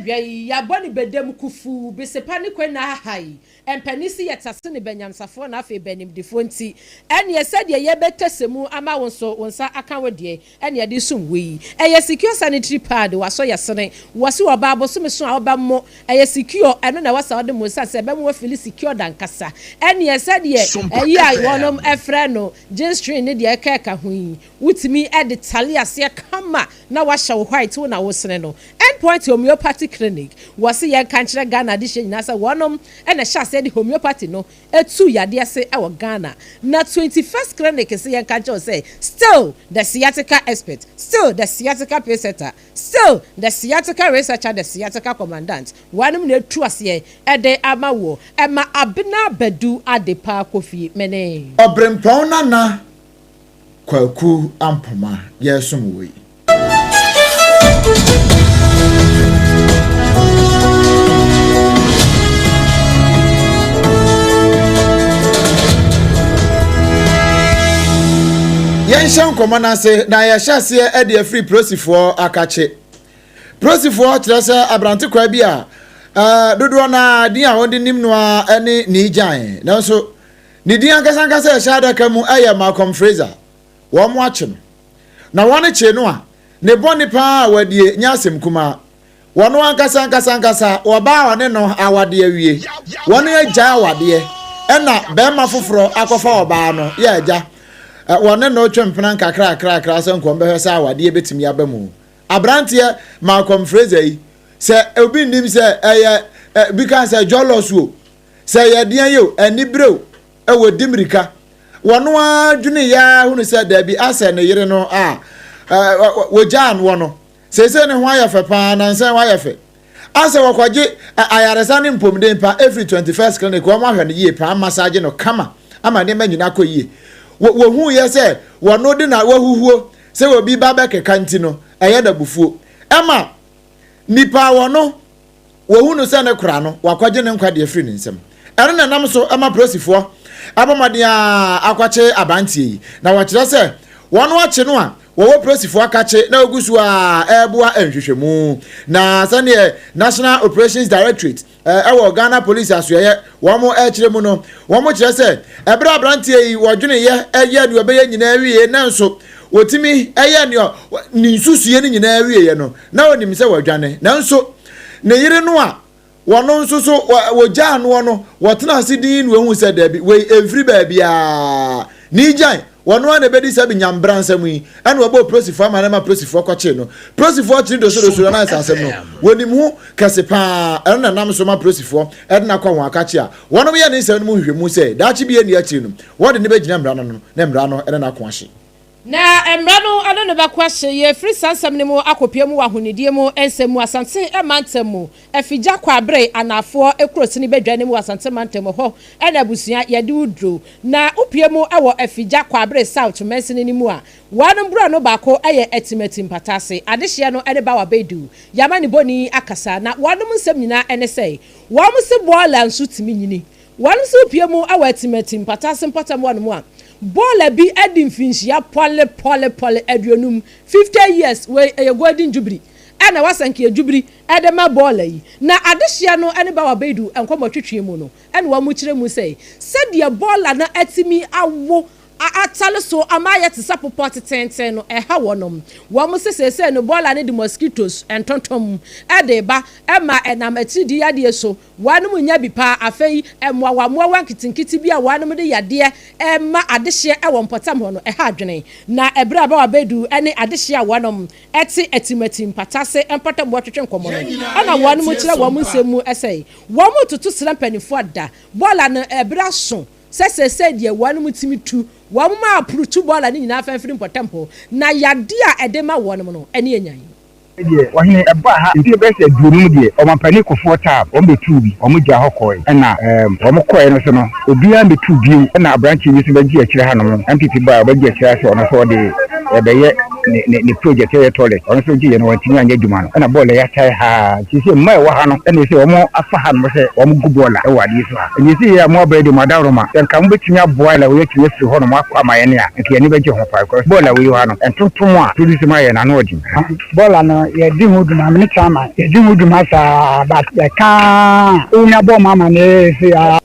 dwa yi, yɛabɔ ne bɛdam kufuu, besepa ne kwan na aha yi. Mpanin se yɛtase no bɛnyansafoɔ na afei bɛnimdefoɔ nti, ɛneɛ sɛdeɛ yɛbɛtɛsɛ mu ama wo nso wo nsa aka wo deɛ ɛne yɛde som wo yi. Ɛyɛ secure sanitary pad, wasɔ yɛsene, wɔse ɔbaa bosome so a wobɛmo, ɛyɛ secure, ɛno na ɛwɔ sɛ wode mo ɛsiane sɛ ɛbɛma woafili secured ankasa. Ɛneɛ sɛdeɛ ɛyi a wɔnom ɛfrɛ no jean string ne deɛ ɛka ɛka ho yi, wotumi de tale aseɛ kama na wahyɛ wo white wo na wosene no. End Point Homeopathy Clinic, wɔse yɛnka nkyerɛ Ghana adehyeɛ nyinaa sɛ wɔnom na ɛhyɛ aseɛ de homeopathy no tu yadeɛ se wɔ Ghana. Na 21st Clinic se yɛnka nkyerɛ wo sɛ still the sciatica expert, still the sciatica pacesetter, still the sciatica researcher, the sciatica commandant, wɔnom na ɛtu aseɛ de ama woɔ. Ɛma Abena Badu Adepa Kofi Mene. Ɔbrempɔn Nana Kwaku Ampoma yɛresom wo yi. Yɛnhyɛ nkɔmmɔ no ase na yɛhyɛ aseɛ de afiri polisifoɔ akakye. Polisifoɔ kyerɛ sɛ aberante kwaa bi a dodoɔ no ara din a wɔde nim no ara ne Niigyan nanso Ne din ankasankasa a ɛhyɛ adaka mu yɛ Malcolm Fraser. Wɔakye no. Na wɔkyee no a, ne bɔne paa a wadie nyɛ asɛm kumaa. Wɔn ankasa ankasa ankasa, ɔbaa a ɔne no awadeɛ awie, wɔn agyae awadeɛ, ɛna barima foforɔ akɔfa ɔbaa no, yɛ agya. Wɔne no retwe mpena nkakrakrakra sɛ nka wɔbɛhwɛ sɛ awadeɛ bɛtumi aba mu. Aberanteɛ Malcolm Fraser yi, sɛ obi nnim sɛ ɛyɛ, bi ka sɛ jɔlɔs o, Sɛ ɛyɛ deɛn yi o, anibere o, ɛwɔ di mmirika. Wɔno ara dweneeɛ ara hunu sɛ daabi asɛ ne yere no a wɔgyaa noɔ no, seesei ne ho ayɛ fɛ paa, nansa yi wayɛ fɛ. Asɛ wɔkɔgye ayaresa ne mpomden pa ɛfiri 21st Clinic, wɔn ahwɛ no yie paa, massage no kama ama nneɛma nyinaa kɔ yie. Wɔhuiɛ sɛ wɔno de na wahuhuo sɛ obi ba bɛkeka nti no, ɛyɛ no abufuo. Ɛma nipa a wɔno Wɔhu no sɛ ne kora no, wɔakɔgye ne nkwa de afiri ne nsam. Ɛno na ɛnam so ma polisifoɔ abɔ mmɔden ara akɔkye aberanteɛ yi, na wɔkyerɛ sɛ wɔn akye no a wɔwɔ polisifoɔ akakye na wɔgu so ara reboa nhwehwɛmu. Na sɛdeɛ National Operations Directorate ɛwɔ Ghana Police asoɛeɛ wɔn rekyerɛ mu no, wɔkyerɛ sɛ ɛberɛ a aberanteɛ yi wɔdweneyɛ yɛ deɛ ɔbɛyɛ nyinaa wie nanso wɔtumi yɛ nea ne nsusuiɛ no nyinaa wieɛ no, na ɔnim sɛ wadwane. Nanso ne yere no a wɔno nso so wɔgyaa noɔ no, wɔtena ase dinn na wɔhu sɛ dabi, wei ɛmfiri baabiara. Ne gyan, wɔno ara na ɛbɛdi saa binyambra nsɛm yi. Ɛna wɔbɔɔ polisifoɔ amanneɛ ma polisifoɔ kɔkyee no. Polisifoɔ kyere dosodoso no anaasɛ asɛm no, wɔnim ho kɛse pa ara. Ɛno na ɛnam so ma polisifoɔ de no akɔ wɔn akakye a wɔnom yɛ ne nsɛm no mu nhwehwɛmu sɛ daakye bi ɛnni akyire no, wɔde no bɛgyina mmara no ano na mmara no ne no ako ahye. Na mmara no ne no bɛko ahye. Yɛrefiri saa nsɛm no mu akɔpue mu wɔ ahonidie mu nsɛm mu Asante mantam mu, Afigya Kwaabere Anaafoɔ kurosini badwa no mu wɔ Asante mantam mu hɔ na abusua yɛde wo duro. Na wopue mu wɔ Afigya Kwaabere South mansini no mu a, wɔn mborɔno baako yɛ Atimati Mpataase. Adehyeɛ no ne Bawa Baidu. Yɛama ne bɔni akasa. Na wɔnom nsɛm nyinaa ne sɛ, wɔn se bɔɔla nso tumi nyini. Wɔn nso wopue mu wɔ Atimati Mpataase mpɔtam hɔnom a, bɔɔla bi adi mfinhyia pɔle pɔle pɔle aduonum, 50 years, wei ɛyɛ Golden Jubiri, ɛna wɔasankeɛ Jubiri de ma bɔɔla yi. Na adehyeɛ no ne Bawa Baidu nkɔmmɔtwetwe mu no, ɛna wɔkyerɛ mu sɛ, sɛdeɛ bɔɔla no atumi awo atare so ama ayɛ te sɛ popɔ teteeten no, ɛha wɔnom. Wɔn se seesei no bɔɔla no de mosquitoes, ntontom, de ba ma ɛnam atiridii yadeɛ so. Wɔnom nya bi paa. Afei mmoawammoawa nketenkete bi a wɔnom de yadeɛ ma adehyeɛ wɔ mpɔtam hɔ no, ɛha adwene. Na ɛberɛ a Bawa Baidu ne adehyeɛ a wɔnom te Atimati mpata ase mpɔtam hɔ twetwe nkɔmmɔ no, ɛna wɔnom kyerɛ wɔn nsɛm mu sɛ wɔn toto srɛ mpanimfoɔ ada bɔɔla no ɛberɛ aso sɛ seesei deɛ wɔnom tumi tu wɔn ma apurutu bɔɔla no nyinaa fa mfiri mpɔtam hɔ, na yadeɛ a ɛde ma wɔnom no ɛne anyan. Deɛ, ɔhene, ɛbaa ha mfeɛ bɛyɛ sɛ aduonum deɛ, ɔmampanin Kufuor Taab, wɔn bɛtuu bi, wɔn gyaa hɔ kɔɔe, ɛna ɛɛm, wɔn kɔɔɛ no nso no, obiara mmɛtuu bio, ɛna aberanteɛ bi nso bɛgye akyire ha nom, NPP baa a, ɔbɛgye akyire ha sɛ ɔno nso ɔde ɛbɛyɛ ne ne ne project ɛyɛ toilet. Ɔno nso gyeeɛ no wantumi anyɛ adwuma no. Ɛna bɔɔla yi atae ha. Nti seesei mmaa a ɛwɔ ha no ɛna seesei wɔn afa ha nom sɛ wɔn gu bɔɔla ɛwɔ adeɛ so ha. Nti seesei yɛ a mo aba yi deɛ mo adaworoma sɛ nka mobɛtumi aboa la wei atumi afiri hɔ nom akɔ ama yɛn a nka yɛn ani bɛgye ho paa because bɔɔla wei wɔ ha no ntontom a produce ma yɛn no ano ɔden. Bɔɔla no yɛdi ho dwuma me ne chairman yɛdi ho dwuma saa but yɛka a wonya bɔ ɔmo amaneɛ sei aa.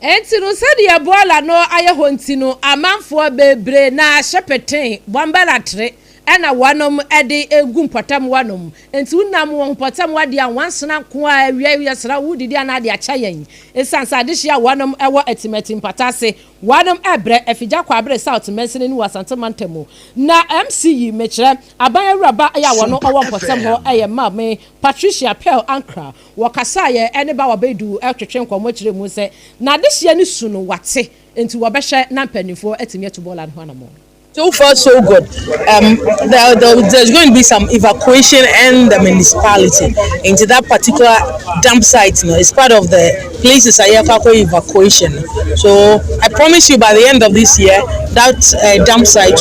Enti no sɛdeɛ bɔɔla no ayɛ hɔ nti no amanfoɔ bebree na hyɛpeten, bɔmbɛlatere, ɛna wɔnom de gu mpɔtam hɔnom. Enti wonam wɔn mpɔtam hɔ deɛ a nwansena nko ara awia yɛsrɛ wo wodidi anaa de akyɛ yɛn. Esiane sɛ adehyeɛ a wɔnom wɔ Atimati mpata ase wɔnom ɛbrɛ Afigya Kwaabere South mansini no wɔ Asante mantam mu. Na MC yi mekyerɛ aban awuraba yɛ a wɔno ɔwɔ mpɔtam hɔ yɛ Maame Patricia Pearl Ankrah. Wɔkasaeɛ ne Bawa Baidu twetwe nkɔmmɔ kyerɛɛ mu sɛ n'adehyeɛ no su no wate nti wɔbɛhwɛ na mpanimfoɔ atumi atu bɔɔla no ho anammɔn. So far so good um there there there's going to be some evacuation in the municipality nti that particular dump site no is part of the places a yɛkɔ akɔ evacuation no so I promise you by the end of this year that uh, dump site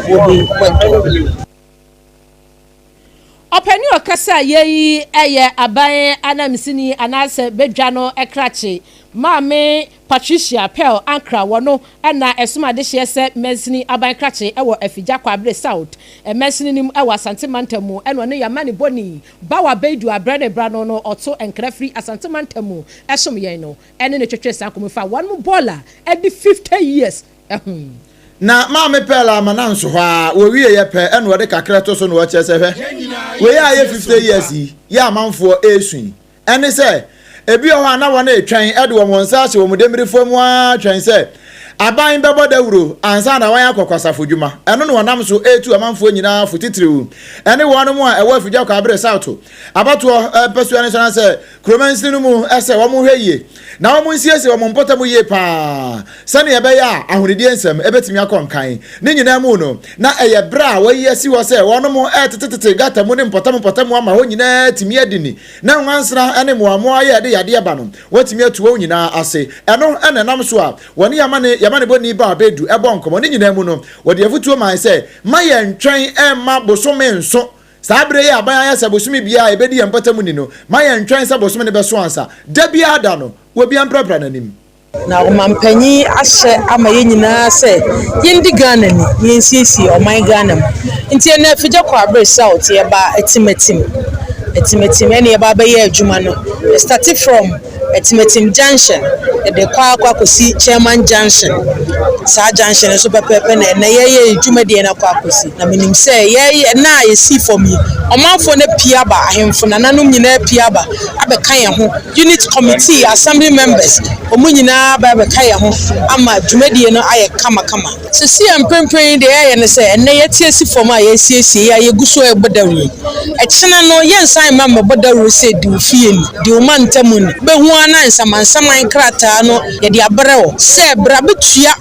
will be worked on. Ɔpanin a ɔkasa yɛ yi yɛ aban ananmusini anaasɛ badwa no krakye, Maame Patricia Pearl Ankrah. Wɔno na ɛsom adehyeɛ sɛ mansini aban krakye wɔ Afigya Kwabre South mansini no mu wɔ Asante mantam mu. Ɛna ɔne Yamanebɔni Bawa Baidu abrɛ ne bra no no ɔto nkra firi Asante mantam mu som yɛn no ne no twetwe saa nkɔmmɔ yi fa wɔnom bɔɔla adi 50 years ho. Na Maame Pearl amma no anso hɔ ara, wɔwieeɛ pɛ ɛna ɔde kakra to so na ɔkyerɛ sɛ hwɛ, wei a ayɛ 50 years yi, yɛ amanfoɔ ɛresu yi, ɛne sɛ ebi wɔ hɔ a na wɔn retwɛn de wɔn nsa ahyɛ wɔn demmirifoɔ mu ara twɛn sɛ aban bɛbɔ dawuro ansa na wɔn akɔ kwasafo dwuma. Ɛno na wɔnam so retu amanfoɔ nyinaa fo titiriw ɛne wɔn a ɛwɔ Afigya Kwaabere South abatoɔ mpasua no so anaasɛ Kuro mansini no mu sɛ wɔnhwɛ yie na wɔnsiesie wɔn mpɔtam yie pa ara sɛdeɛ ɛbɛyɛ a ahonidie nsɛm bɛtumi akɔ nkan. Ne nyinaa mu no, na ɛyɛ berɛ a wɔayi asi hɔ sɛ wɔnom retetetete gata mu ne mpɔtam mpɔtam ama hɔ nyinaa atumi adi ni na nwansena ne mmoammoa a ɛde yadeɛ ba no, wɔatumi atu wɔn nyinaa ase. Ɛno na ɛnam so a wɔne yɛn amanebɔni Baal Bedu bɔɔ nkɔmmɔ. Ne nyinaa mu no, wɔde afotuo mae sɛ, Mma yɛntwɛn mma bosome nso Saa bere yi a aban ayɛ sɛ bosome biara a ebedi yɛn mpɔtam ni no, ma yɛntwɛn sɛ bosome no bɛso ansa. Da biara da no, obiara mprapra n'anim. Na ɔmanpanyin ahyɛ ama yɛn nyinaa sɛ yɛndi Ghana ni na yɛnsiesie ɔman Ghana mu. Nti ɛnnɛ Afigya Kwaabere South yɛba Atimatim, Atimatim ɛne yɛba abɛyɛ adwuma no. Yɛ starte from Atimatim junction de kɔ ara kɔ akɔsi Chairman junction. Saa junction no so pɛpɛɛpɛ na ɛnnɛ yɛreyɛ yɛn dwumadie no akɔ akɔsi. Na menim sɛ yɛreyɛ ɛnnɛ a yɛsii fam yi, ɔmanfoɔ no apue aba, ahemfo nananom nyinaa apue aba abɛka yɛn ho, unit committee, assembly members, wɔn nyinaa aba abɛka yɛn ho ama dwumadie no ayɛ kamakama. Seesei a mprempren yi deɛ yɛayɛ ne sɛ, ɛnnɛ yɛate asi fam a yɛresiesie yi a yɛgu so rebɔ dawuro yi. Ɛkyena no, yɛnsan mma mmɛbɔ dawuro sɛ di wo fie ni, di wo mantam ni. Wobɛhu ara na nsamansaman krataa no yɛde abrɛ wo sɛ bra bɛtua.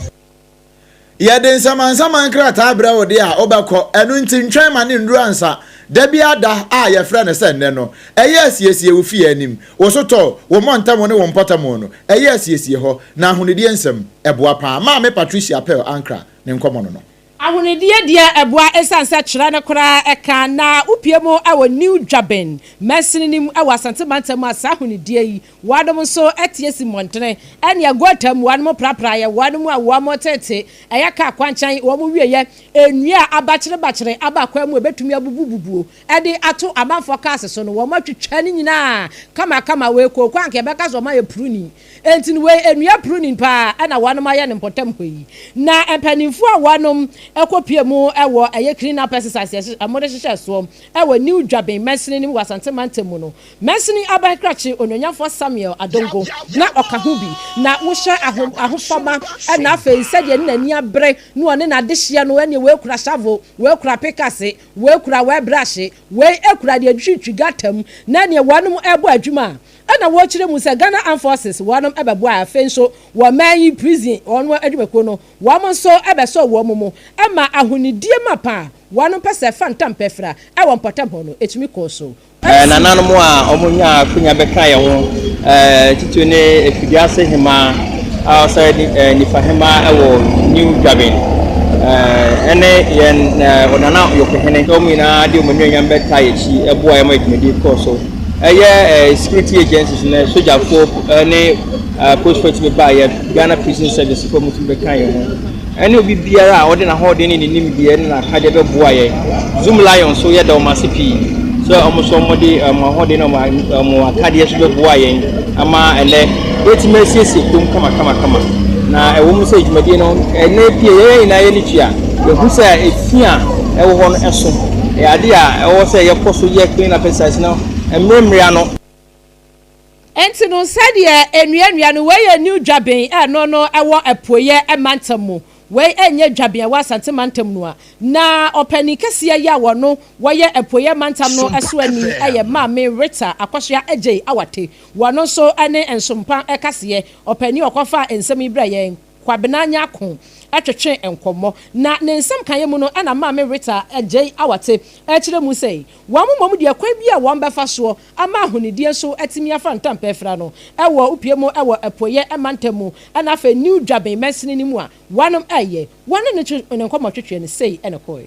Yɛde nsamansaman krataa brɛ wo de a, wobɛkɔ. Ɛno nti ntwɛn ma no nnuru ansa. Da biara da a yɛfrɛ no sɛ nnɛ no, ɛyɛ a siesie wo fie anim, wo sotɔɔ, wo mmɔntamu ne wo mpɔtamu no. Ɛyɛ a siesie hɔ. Na ahonidie nsɛm, ɛboa paa. Maame Patricia Pearl Ankrah ne nkɔmmɔ no no. Ahonidie deɛ ɛboa ɛsiane sɛ twerɛ no koraa ɛka na wopue mu wɔ New Dwabin mansini no mu wɔ Asante mantam mu a saa ahonidie yi wɔnom nso te asi mmɔntene ɛne aguatam wɔnom prapraeɛ wɔnom a wɔn tete ɛyɛ kaa kwankyɛn wɔn wieɛ nnua a abakyerebakyere aba kwan mu a ɛbɛtumi abubububuo de ato amanfoɔ cars so no wɔatwitwa ne nyinaa kamakama wei kooko anka yɛbɛka sɛ wɔayɛ pruning enti no wei nnua pruning paa ɛna wɔnom ayɛ no mpɔtam hɔ yi na mpanimfoɔ a wɔnom kɔpie mu wɔ ɛyɛ clean up exercise yɛ wɔde hyehyɛ soɔ wɔ New Dwabin mansini no mu wɔ Asante mantam mu no mansini aban krakye Onuonyamfoɔ Samuel Adongo na ɔka ho bi na wohyɛ aho ahofama ɛna afei sɛdeɛ ne n'ani abere na ɔne n'adehyeɛ no ɛneɛ wei kura shovel wei kura pickaxe Wei kura wei brahye, wei kura deɛ twitwi gata mu, na neɛ wɔnom ɛbɔ adwuma a, ɛna wɔkyerɛ mu sɛ Ghana Armed Forces wɔnom ɛbɛboa a afei nso wɔ man yi prison wɔnom adwumakuo no wɔn nso ɛbɛsɔ wɔn mu ma ahonidie mapa a wɔnom pɛ sɛ ɛfa ntampɛfira ɛwɔ mpɔtam hɔ no ɛtumi kɔ so. Nananom a wɔnyaa akwanya bɛkaa yɛn ho, titiriw ne Afidiase Hemmaa a ɔsan yɛ Nifa Hemmaa wɔ New Dwabin. Ɛne yɛn Ɔnana Ɔyokohene, wɔn nyinaa de wɔn anuonyam bɛtaa yɛn akyi boa yɛn ma dwumadie kɔɔ so. Ɛyɛ security agencies no, sogyafoɔ ne apolisifoɔ tumi baeɛ, Ghana Prison Service foɔ tumi bɛka yɛn ho. Ɛne obi biara a ɔde n'ahoɔden ne ne nimdeɛ ne n'akadeɛ bɛboa yɛn. Zoom Lion nso yɛda wɔn ase pii sɛ wɔn nso wɔde wɔn ahoɔden ne wɔn akadeɛ nso bɛboa yɛn ama ɛnnɛ yɛatumi asiesie kurom kamakamakama. Na ɛwɔ mu sɛ dwumadie no ɛnnɛ pie yɛn nyinaa yɛn ani tua, yɛhu sɛ efi a ɛwɔ hɔ no ɛso. Ɛyɛ adeɛ a ɛwɔ sɛ yɛkɔ so yɛ clean up exercise no mmerɛ mmerɛ ano. Enti no, sɛdeɛ nnua nnua no, wei yɛ New Dwabin a ɛno no ɛwɔ Apueɛ mantam mu. Wei ɛnyɛ Dwabin a ɛwɔ Asante mantam no a. Na ɔpanin kɛseɛ yi a wɔno wɔyɛ Apueɛ mantam no so ani yɛ Maame Rita Akɔsoa Adjei Awate. Wɔno nso ne Nsompa kaseɛ ɔpanin a ɔkɔfaa nsɛm yi brɛɛ yɛn, Kwabena Nyarko, twetwee nkɔmmɔ. Na ne nsɛm kaeɛ mu no na Maame Rita Adjei Awate kyerɛ mu sɛ, wɔn mmom deɛ kwan bi a wɔn bɛfa soɔ ama ahonidie nso atumi afa ntampɛ afira no wɔ wopue mu wɔ Apueɛ mantam mu ɛna afei New Dwabin mansini no mu a wɔnom ɛyɛ wɔne no twe ne nkɔmmɔ twetweɛ no sei na ɛkɔɔe.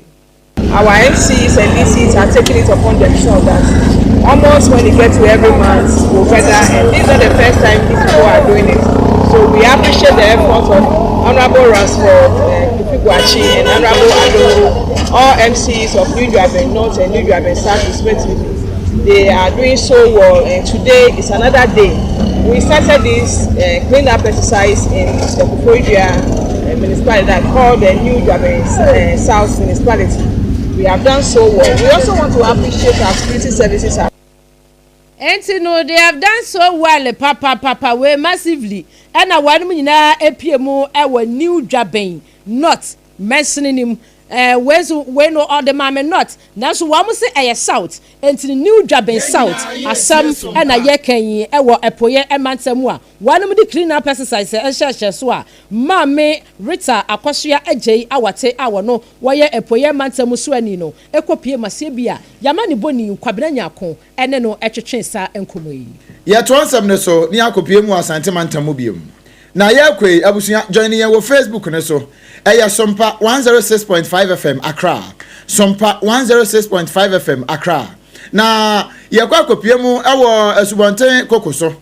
Our MCs and DCs are taking it upon themselves that almost when you get to every month we'll gather and this is not the first time these people are doing it. So we appreciate the efforts of Honorable Ransford, Kofi Boakye and Honorable Adongo, all MCs of New Juaben North and New Juaben South respectively. They are doing so well and today is another day. We started this clean up exercise in the Koforidua municipality that called the New Juaben South Municipality. We have done so well. We also want to appreciate our security services. Enti no they have done so well papapapa wei massively ɛna wɔnom nyinaa epie mu ɛwɔ New Dwabin North mansini no mu. Ɛɛ wei nso wei no ɔde maa me North nanso wɔn se ɛyɛ South enti no New Dwabin South asɛm ɛna yɛka yi ɛwɔ Apueɛ mantam mu a wɔnom de clean up exercise ɛhyɛhyɛ so a Maame Rita Akɔsoa Adjei Awate a wɔno wɔyɛ Apueɛ mantam mu soani no ɛkɔpie mu aseɛ bi a yɛama ne bɔni Kwabena Nyarko ɛne no ɛtwetwee saa nkɔmmɔ yi. Yɛtoa nsɛm no so na yɛakɔpue mu wɔ Asante mantam mu biom. Na yɛrekɔ yi, abusua, join yɛn wɔ Facebook no so. Ɛyɛ Sompa 106.5 FM Accra. Sompa 106.5 FM Accra. Na yɛkɔ akɔpue mu wɔ Asubɔnten Koko so.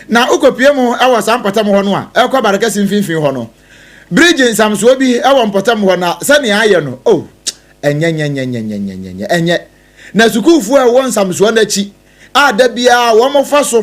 Na wokɔpue mu wɔ saa mpɔtam hɔ no a, ɛrekɔ Barekɛse mfimfini hɔ no, bridge nsamsoɔ bi wɔ mpɔtam hɔ na sɛnea ayɛ no, oh, ɛnyɛ nyɛ nyɛ nyɛ nyɛ nyɛ nyɛ ɛnyɛ. Na sukuufoɔ a ɛwɔ nsamsoɔ no akyi a da biara wɔfa so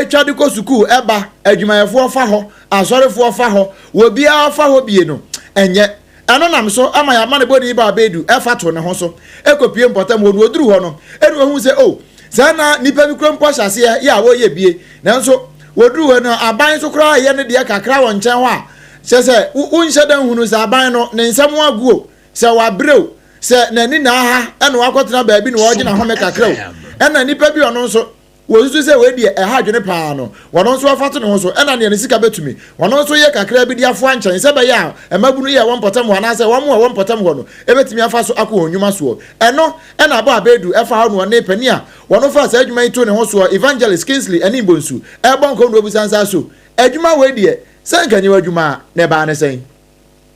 twa de kɔ sukuu ba, adwumayɛfoɔ fa hɔ, asɔrefoɔ fa hɔ, obiara fa hɔ bie no, ɛnyɛ. Ɛno nam so ma yɛn amanebɔni ba Abedu fa to ne ho so kɔpue mpɔtam hɔ no, ɔduru hɔ no, ɛna ɔhu sɛ, oh, saa na nnipa bi kura mpo ahyɛ aseɛ yɛ a wɔreyɛ bie. Nanso wɔduru hɔ no, aban nso koraa reyɛ ne deɛ kakra wɔ nkyɛn hɔ a, kyerɛ sɛ wonhyɛ da nhunu sɛ aban no ne nsam aguo, sɛ wabrɛ o, sɛ n'ani na aha ɛna wakɔtena baabi na ɔregye n'ahome kakra o, ɛna nipa bi ɔno nso wɔsusu sɛ wei deɛ ɛha adwene paa no, ɔno nso afa to ne ho so, ɛna nea ne sika bɛtumi, ɔno nso yɛ kakra bi de afoa nkyɛn sɛ ɛbɛyɛ a mmabunu yi a ɛwɔ mpɔtam hɔ anaasɛ wɔn a ɛwɔ mpɔtam hɔ no bɛtumi afa so akɔ wɔn nnwuma soɔ. Ɛno ɛna abɔ Abedu ɛfa hɔ no ɔne panin a wɔn faa saa adwuma yi too ne ho soɔ, Evangelist Kingsley Anim Bonsu, ɛrebɔ nkɔm na ɔbisa nsa so, Adwuma wei deɛ, sɛ anka nyɛ w'adwuma a, na ɛbaa ne sɛn?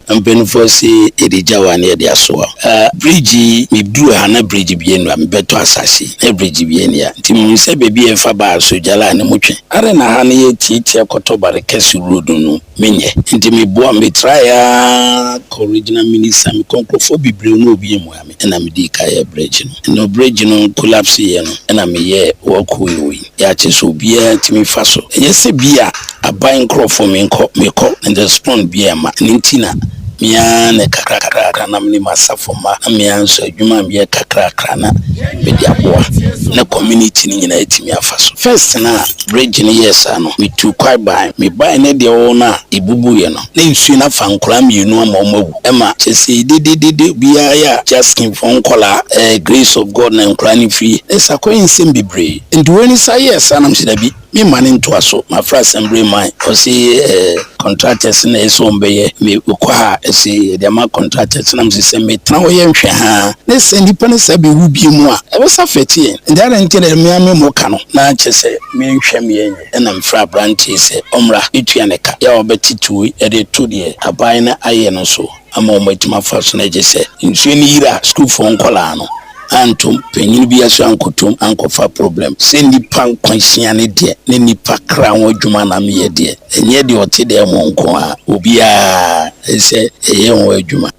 Mpanyinfoɔ se yɛde gya wo a na yɛde asoa wo. Bridge yi, me duru ha na bridge bi anu a, me bɛtɔ asase yi na bridge bi ani a. Nti me hu sɛ baabi a yɛfa baa Sogyala no mo twe. Adɛn na ha no yɛ tiatia kɔtɔ Barekɛse road no me nyɛ. Nti me boa, me try ara kɔ regional minister, me kɔ nkorɔfoɔ bebree na obi ammua me. Ɛna me dii ka yɛɛ bridge no. Ɛna bridge no collapse yɛ no ɛna me yɛɛ walkway wei. Yɛakyɛ sɛ obiara tumi fa so. Ɛnyɛ sɛ bi a aban nkorɔfoɔ menkɔ, mekɔ and respond biara mma. Ɛno nti na me ara na kakrakakra na mene m'asafo mma na me ara nso adwuma a meyɛ kakrakra na mede aboa na community no nyinaa atumi afa so. First no a bridge no yɛɛ saa no, metuu kwae baeɛ. Mebaeɛ no deɛ ɛwɔ hɔ no a ɛbubuiɛ no, na nsuo no afa nkwadaa mmienu ama wɔawu. Ɛma kyerɛ sɛ dededede obiara yɛ a Justin foɔ nkwadaa, eh, Grace of God na nkwadaa no firi. Ɛsɛ akɔyɛ nsɛm bebree. Nti wei no saa yɛɛ saa na mesɛ dabi. Me mma no ntoa so. Mafrɛ assembly man, ɔse eh, contractors na ɛsɛ wɔn bɛyɛ. Me kɔ ha, ɛse yɛde ama contractors na mese sɛ metena hɔ yɛ nhwɛ haa ne sɛ nnipa no saa bɛwu bio mu a, ɛbɛsa affect yɛn. Nti adɛn nti na me ara me mmɔ ka no na kyerɛ sɛ menhwɛ me ɛnyɛ. Ɛna mefrɛ aberanteɛ yi sɛ ɔmmra bɛtua ne ka. Yɛ a ɔbɛte tuo yi de to deɛ aban no ayɛ no so ama wɔn atumi afa so na gye sɛ nsuo no yiri a sukuufoɔ nkwadaa no antom, panyin biara nso ankɔtom ankɔfa problem. Sɛ nnipa nkwa hyia ne deɛ ne nnipa kra ho adwuma na meyɛ deɛ, ɛnyɛ deɛ ɔte dɛm hɔ nko ara, obiara ɛsɛ sɛ yɛyɛ ho adwuma.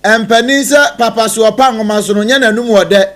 Mpanin sɛ papa so ɔpa nwoma so no nyɛ n'anum ɔdɛ,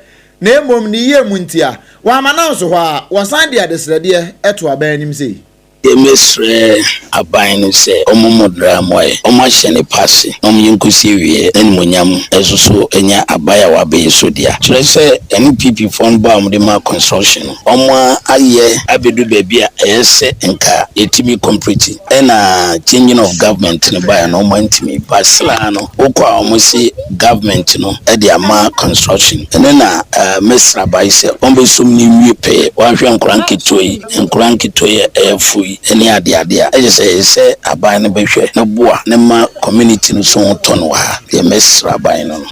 na mmom ne yie mu ntia. Wamma no anso hɔ ara, wɔsan de adesrɛdeɛ to aban anim sei. Mɛsrɛ aban no sɛ ɔmo mmɔ mmoa yɛ, ɔmo ahyɛ ne pa ase na ɔmo nyɛ nkosi awieɛ na animuonyam nso so anya aban a waba yi so dea. Kyerɛ sɛ NPP foɔ no bɔ a ɔmo de ma construction no ɔmo ayɛ abɛdu baabi a ɛyɛ sɛ nka yɛtumi complete ɛna changing of government no baeɛ no ɔmo antumi but still ara no wokɔ a ɔmo se government no de ama construction ɛno na mɛsrɛ aban sɛ ɔmo bɛsom no nwie pɛyɛ wanhwɛ nkwadaa nketewa yi Nkwadaa nketewa yi a ɛyɛ fo yi ne adeade a, ɛkyerɛ sɛ ɛsɛ sɛ aban no bɛhwɛ na boa na ma community no so ho tɔ no wɔ ha. Deɛ mɛsrɛ aban no no.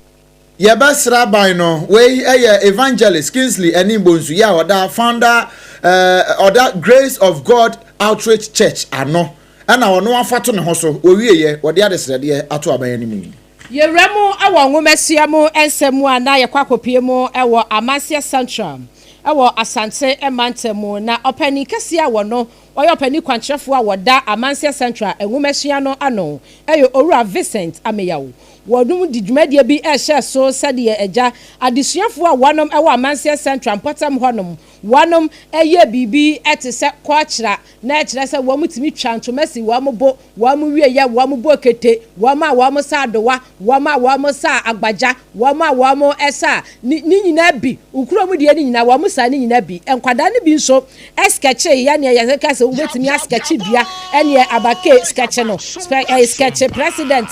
Yɛbɛsrɛ aban no. Wei yɛ Evangelist Kingsley Anim Bonsu yi a ɔda founder eh, ɔda Grace of God Outreach Church ano ɛna ɔno afa to ne ho so. Wɔwieɛ, wɔde adesrɛdeɛ ato aban anim yi. Yɛwura mu wɔ nwomasua mu nsɛm mu a na yɛkɔ akɔpue mu wɔ Amanseɛ Central wɔ Asante mantam mu. Na ɔpanin kɛseɛ a wɔno ɔyɛ ɔpanin kwankyerɛfoɔ a wɔda Amanseɛ Central nwomasua no ano yɛ Owura Vincent Ameyaw. Wɔnom de dwumadie bi rehyɛ so sɛdeɛ agya adesuafoɔ a wɔnom wɔ Amanseɛ Central mpɔtam hɔnom wɔnom yɛ biribi te sɛ kɔɔkyera na ɛkyerɛ sɛ wɔtumi twa ntoma si wɔn bo Wɔn wieɛ, wɔn bɔ kete, wɔn a wɔn sa adowa, wɔn a wɔn sa agbagya, wɔn a wɔn sa ne ne nyinaa bi, nkuro mu deɛ ne nyinaa wɔn sa ne nyinaa bi. Nkwadaa no bi nso skɛkye yɛ neɛ yɛka sɛ wobɛtumi askɛkye dua ɛneɛ abake skɛkye no, skɛkye president.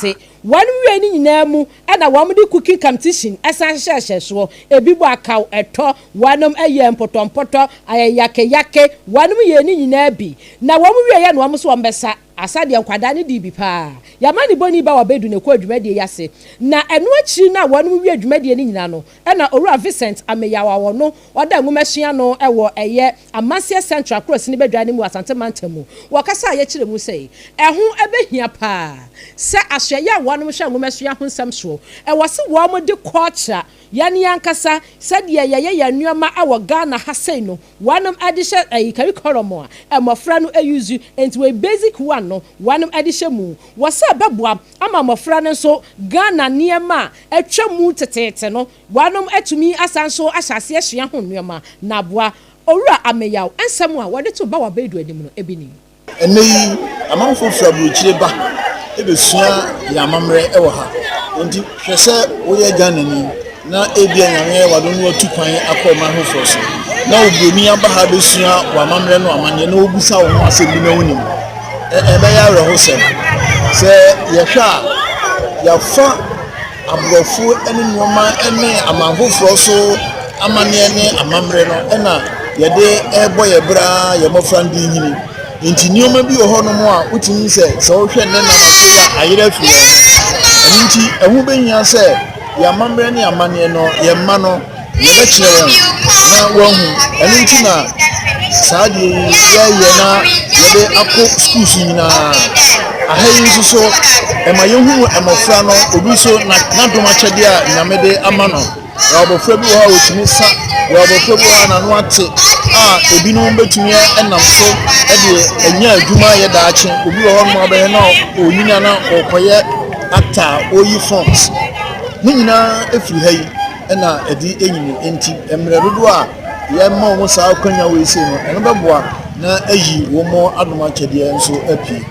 Wɔn wiei ne nyinaa mu ɛna wɔn de cooking competition ɛsan hyehyɛɛhyɛ soɔ, ebi bɔ akaw, ɛtɔ, wɔnom yɛɛ mpotɔmpotɔ, ayɛ yake yake, wɔnom yɛɛ ne nyinaa bi. Na wɔn wieɛ na wɔn nso wɔn bɛsa asa deɛ nkwadaa no dii bi paa. Yɛama ne bɔni ba wabɛdu na ɛkɔɔ dwumadie yi ase. Na ɛno akyiri no a wɔnom wiee dwumadie no nyinaa no, ɛna Owura Vincent Ameyaw a ɔno ɔda nwomasua ano wɔ ɛyɛ Amanseɛ Central Kurasini Badwa no mu wɔ Asante Mantam mu, wɔ kasa a yɛkyerɛ mu sɛ ɛho bɛhia paa sɛ asoɛeɛ a wɔnom hwɛ nwomasua ho nsɛm soɔ, ɛwɔ se wɔn de culture, yɛn ankasa sɛdeɛ yɛyɛ yɛn nnoɔma wɔ Ghana ha sei no, wɔnom de hyɛ ɛyi curriculum a mmɔfra no use, enti wei basic one no wɔnom de hyɛ mu, wɔ sɛ ɛbɛboa ama mmɔfra no nso Ghana nneɛma a atwa mu teteete no Wɔanom atumi asan nso ahyɛ aseɛ asua ho nnoɔma na aboa. Owura Ameyaw nsɛm a wɔde too Bawa Baidu anim no bi ni. Ɛnnɛ yi, amanfoɔ firi aburokyire ba bɛsua yɛn amammerɛ wɔ ha. Enti hwɛ sɛ woyɛ Ghanani na ebia Nyame ayɛ w'adom na watu kwan akɔ ɔman foforɔ so na oburoni aba ha bɛsua w'amammerɛ no amanneɛ na ɔbisa wo ho asɛm bi na wonim. Ɛbɛyɛ awerɛhosɛm. Sɛ yɛhwɛ a, yɛafa Aborɔfo ne nnoɔma ne aman foforɔ so amanneɛ ne amammerɛ no na yɛde rebɔ yɛn bra yɛn mmɔfra no de renyini. Nti nneɛma bi wɔ hɔnom a wotumi hu sɛ sɛ wohwɛ nnɛ nanafoɔ yi a ayera afiri wɔn ho. Ɛno nti ɛho bɛhia sɛ yɛn amammerɛ ne amanneɛ no yɛn mma no yɛbɛkyerɛ wɔn na wɔahu. Ɛno nti na saa adeɛ yi yɛyɛ na yɛde akɔ schools nyinaa. Aha yi nso so ɛma yɛhunu mmɔfra no obi nso n'adom akyɛdeɛ a Nyame de ama no. Yɛwɔ abɔfra bi wɔ hɔ a ɔtumi sa, yɛwɔ abɔfra bi wɔ hɔ a n'ano ate a ebinom bɛtumi nam so de anya adwuma ayɛ daakye. Obi wɔ hɔnom a wobɛhwɛ na ɔnyini a na ɔrekɔyɛ actor a ɔreyi films. Ne nyinaa firi ha yi. na ɛde nyini. Enti mmerɛ dodoɔ a yɛma wɔn saa akwanya wei sei no, ɛno bɛboa na ayi wɔn adom akyɛdeɛ nso apue.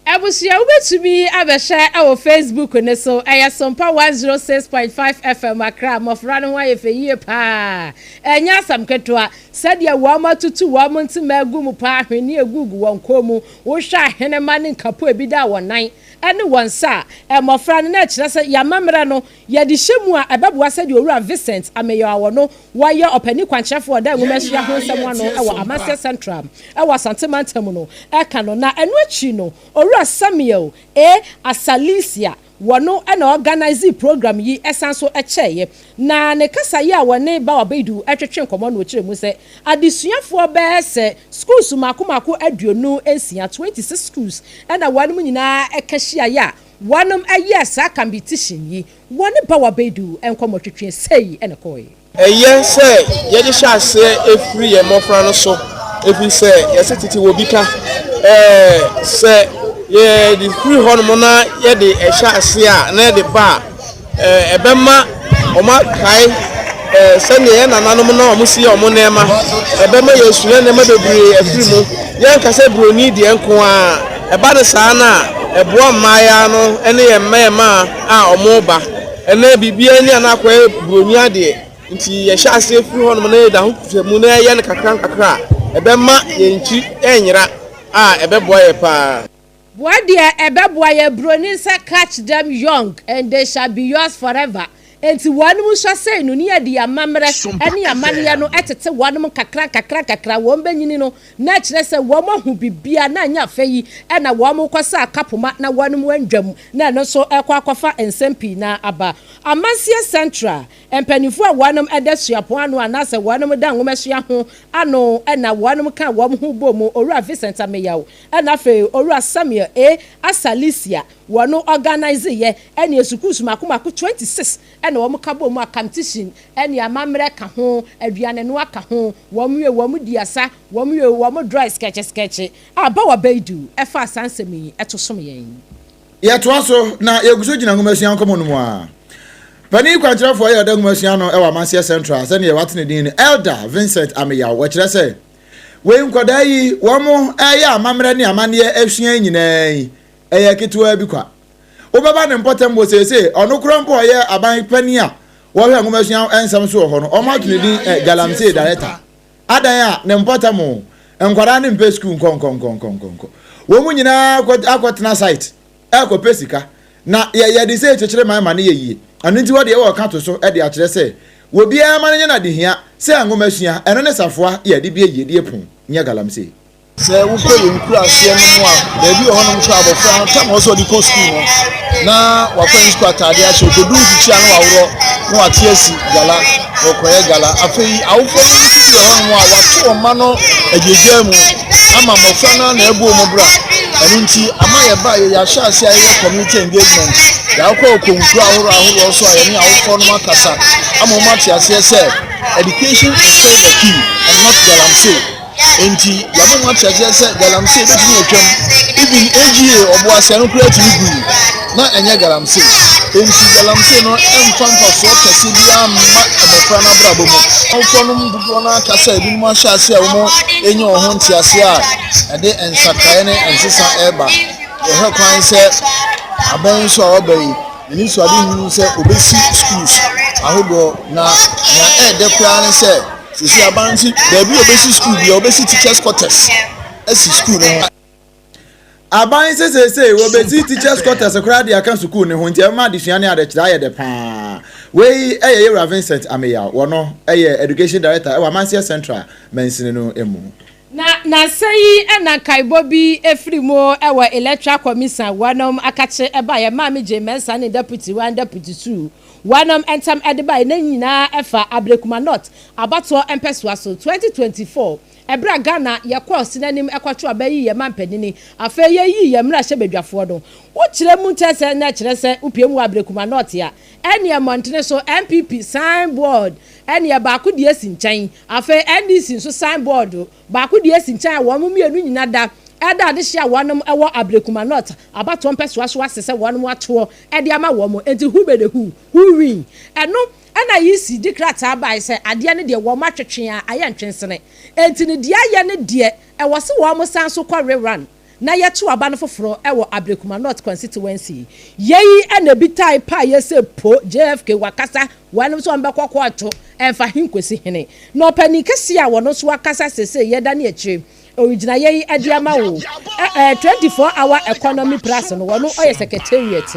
Abusua wobɛtumi abɛhwɛ wɔ Facebook no so, ɛyɛ Sompa 106.5 FM Accra, mmɔfra no ho ayɛ fɛ yie paa, ɛnyɛ asɛm ketewa, sɛdeɛ wɔn atutu wɔn ntoma agu mu paa, ahweneɛ gugu wɔn kɔn mu, wohwɛ ahenema ne nkapo a ebi da wɔn nan. ne wɔn nsa a mmɔfra no na ɛkyerɛ sɛ yɛn amammerɛ no yɛde hyɛ mu a ɛbɛboa sɛdeɛ Owura Vincent Ameyaw no wɔyɛ ɔpanin kwankyerɛfoɔ a ɔda nwomasua ho nsɛm ano wɔ Amanseɛ Central wɔ Asante Mantam no ka no. Na ɛno akyi no Owura Samuel A. Asalisia Wɔno na ɔorganisee program yi san so kyɛeɛ. Na ne kasaeɛ a wɔne Bawa Baidu twetwe nkɔmmɔ no ɔkyerɛ mu sɛ adesuafoɔ bɛyɛ sɛ schools mmaako mmaako 26, 26 schools, na wɔnom nyinaa ka hyiaeɛ a wɔnom yɛɛ saa competition yi. Wɔne Bawa Baidu nkɔmmɔtwetwe sei na ɛkɔeɛ. Ɛyɛ sɛ yɛde hyɛ aseɛ firi yɛn mmɔfra no so, ɛfiri sɛ yɛse tete wɔ bi ka. Ɛɛ, sɛ yɛde firi hɔnom na yɛde ɛhyɛ aseɛ a, na yɛde ba a, ɛɛ, ɛbɛma wɔn akae ɛɛ, sɛdeɛ yɛn nananom na wɔn si yɛ wɔn nneɛma. Ɛbɛma yɛasua nneɛma bebree afiri mu. Yɛnka sɛ buroni deɛ nko ara. Ɛba no saa no a, ɛboa mmaayewa no ne yɛn mmarima a wɔreba. Ɛnnɛ biribiara ni a na akɔyɛ buroni adeɛ, nti yɛhyɛ aseɛ firi hɔnom na yɛda ho kuta mu na yɛyɛ no kakra nkakra a, ɛbɛma yɛn nkyi renyera a ɛbɛboa yɛn pa ara. Boa deɛ ɛbɛboa yɛn broni sɛ catch them young and they shall be yours forever enti wɔnom nsua sei no ne yɛde yɛn amammerɛ ne yɛn amaneɛ no tete wɔnom nkakra nkakra nkakra wɔn bɛnyini no na ɛkyerɛ sɛ wɔn ahu biribiara na anyɛ afɛ yi na wɔn rekɔ sɛ akapoma na wɔnom andwam na ɛno nso rekɔ akɔfa nsɛm pii na aba. Amanseɛ Central mpaninfoɔ a wɔnom da suapɔn ano anaasɛ wɔnom da nwomasua ho ano na wɔnom ka wɔn ho bɔ mu, Owura Vincent Ameyaw ɛna afei Owura Samuel A. Asalisia wɔn organise yɛ ɛneɛ sukuus mako mako 26 na wɔn ka bɔ mu a competition ɛne amammerɛ ka ho, aduanenoa ka ho, wɔn wie wɔn di asa, wɔn wie wɔn draw skɛkye skɛkye a Bawa Baidu faa saa nsɛm yi to som yɛn. Yɛtoa so na yɛgu so gyina nwomasua nkɔmmɔ no mu ara. Panin kwankyerɛfoɔ yɛ ɔda nwomasua no wɔ Amanseɛ Central sɛdeɛ wɔate ne din no, Elder Vincent Ameyaw. Wɔkyerɛ sɛ, wei nkwadaa yi wɔn reyɛ amammerɛ ne amanneɛ asua yi nyinaa yi, ɛyɛ ketewaa bi kwa. Wobɛba ne mpɔtam wɔ seesei, ɔno koraa mpo a ɔyɛ aban panin a wɔhwɛ nwomasua nsɛm so wɔ hɔ no, wɔato ne din eh, Galamsey Director. Adan a ne mpɔtam o, nkwadaa no mpɛ sukuu nkɔnkɔnkɔnkɔnkɔ. Wɔn mu nyinaa akɔ akɔtena site ɛrekɔpɛ sika. Na yɛ yɛde sei kyekyere man ma no yɛ yie. Ɛno nti wɔdeɛ wɔreka to so de akyerɛ sɛ obiara ma no nyɛ no adehia sɛ nwomasua, ɛno ne safoa yɛde bue yiedie pon, nyɛ galamsey. Sɛ wokɔ yɛn nkuraaseɛ no mu a, baabi wɔ hɔnom koraa abɔfra no tam a ɔsɛ ɔde kɔ sukuu no, na wafa ne sukuu ataadeɛ ahyɛ, ɔkɔduru mfikyia no waworɔ na wate asi gala, wɔkɔyɛ gala. Afei awofoɔ no nso bi wɔ hɔnom a wɔato wɔn mma no agyagyaa mu ama mmɔfra no ara na ɛbɔ wɔn bra. Ɛno nti ama yɛba yɛ yɛahyɛ ase a yɛyɛ community engagement, yɛakɔ kɔ nkuro ahoroɔ ahoroɔ so a yɛne awofoɔ no akasa ama wɔn ate aseɛ sɛ education is still the key and not galamsey. Enti yɛama mu ate aseɛ sɛ galamsey bɛtumi atwam. Even AGA ɔboaseɛ no koraa tumi gui na ɛnyɛ galamsey. Enti galamsey no mfa mfasoɔ kɛse biara mma mmɔfra no abrabɔ mu. Awofoɔ nom dodoɔ no ara ka sɛ ebinom ahyɛ aseɛ a wɔnya wɔn ho nteaseɛ a ɛde nsakraeɛ ne nsesa reba. Yɛhwɛ kwan sɛ abɛn nso a wɔaba yi, n'anisoadehunu sɛ wɔbɛsi schools ahodoɔ na nea ɛyɛ dɛ koraa ne sɛ, Sisi aban nso baabi a obesi sukuu bia obesi teachers quarters asi sukuu no ho. Aban sɛ seesei wɔbɛsi teachers quarters koraa de aka sukuu no ho nti ɛbɛma adesua ne adekyerɛ ayɛ dɛ paa. Wei yɛ Yewura Vincent Ameyaw, wɔno yɛ Education Director wɔ Amanseɛ Central mansini no mu. Na nansa yi na nkaebɔ bi firi mu wɔ Electoral Commisan wɔnom akakye baeɛ Maame Jane Mensah ne Deputy one Deputy two wɔnom ntam de baeɛ na nyinaa ɛfa Ablekuma North abatoɔ mpɛsoa so 2024 ɛberɛ a Ghana yɛkɔɔ sinanim kɔto aba yii yɛn mampanini afei yɛyii yɛn mmarahyɛbadwafoɔ no wokyerɛ mu kyerɛ sɛ na ɛkyerɛ sɛ wopue mu wɔ Ablekuma North a ɛneɛ mmɔntene so NPP sign board ɛneɛ baako deɛ si nkyɛn Afei NDC nso sign board baako deɛ si nkyɛn a wɔn mmienu nyina da ɛda adehye a wɔnom wɔ Ablekuma North abatoɔ mpɛsoa so ase sɛ wɔnom atoɔ de ama wɔn enti who be the who, who win? Ɛno ɛna EC de krataa bae sɛ adeɛ no deɛ wɔn atwetwe a ayɛ ntwensene enti no deɛ ayɛ no deɛ ɛwɔ se wɔn san so kɔ rerun na yɛto aba no foforɔ wɔ Ablekuma North constituency. Yei na ebi tae paeɛ sɛ po JFK wakasa wɔnom sɛ wɔbɛkɔ kɔɔto ɛmfa he nkosi hene. Na ɔpanin kɛseɛ a wɔno nso akasa seesei yɛdane akyire. Ogyinaeɛ yi de ama wo ɛ ɛ 24 hour economy plus no wɔno ɔyɛ secretariat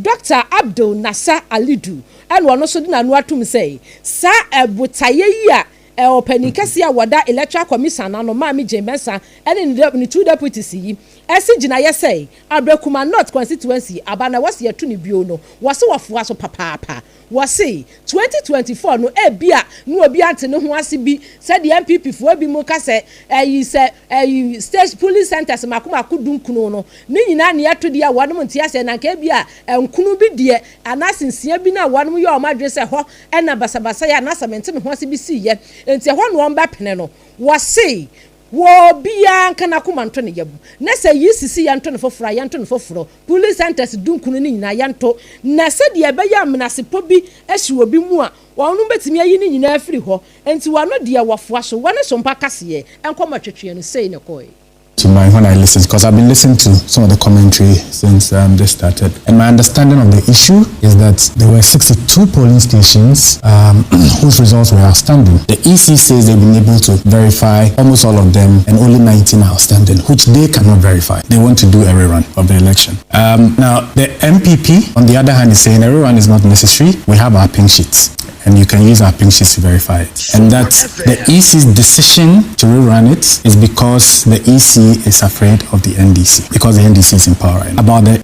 Doctor Abdul Nasser Alidu ɛna ɔno nso de n'ano atum sɛ saa botaeɛ yi a ɔpanin kɛseɛ a wɔda Electoral Commission ano Maame Jane Mensah ɛne ne ne two deputies yi ɛsi gyinaeɛ sɛ Ablekuma North constituency aba na wɔsi yɛto ne bio no, wɔsi wɔfoa so papaapa. Wɔse 2024 no ebia na obi ante ne ho ase bi sɛdeɛ NPP foɔ bi mu ka sɛ ɛyi sɛ ɛyi station polling centers mako mako 19 no ne nyinaa ne ɛto deɛ a wɔnom nte aseɛ, na nka ebia nkunu bi deɛ anaasɛ 6 bi na wɔnom yɛ wɔn adwene sɛ hɔ ɛna basabasa yɛ anaasɛ mente me ho ase bi si yɛ nti ɛhɔ na wɔn bɛpene no. Wɔse wɔ obiara nka n'akoma nto ne yam na sɛ yi sisi yɛnto no foforɔ a, yɛnto no foforɔ. Polling centers 19 no nyinaa yɛnto, na sɛdeɛ ɛbɛyɛ amenasepɔ bi asi obi mu a wɔn bɛtumi ayi ne nyinaa afiri hɔ. Nti wɔn deɛ wɔfoa so wɔne sompa kaseɛ nkɔmɔ twetwe no sei ne kɔɛ. To mind when I listen, because I've been listening to some of the commentary since this started. And my understanding of the issue is that there were 62 polling stations whose results were outstanding. The EC says they've been able to verify almost all of them and only 19 are outstanding, which they cannot verify. They want to do a rerun of the election. Now, the NPP, on the other hand, is saying a rerun is not necessary. We have our pink sheets and you can use our pink sheets to verify it. And that the EC's decision to rerun it is because the EC is afraid of the NDC, because the NDC is in power right now. About the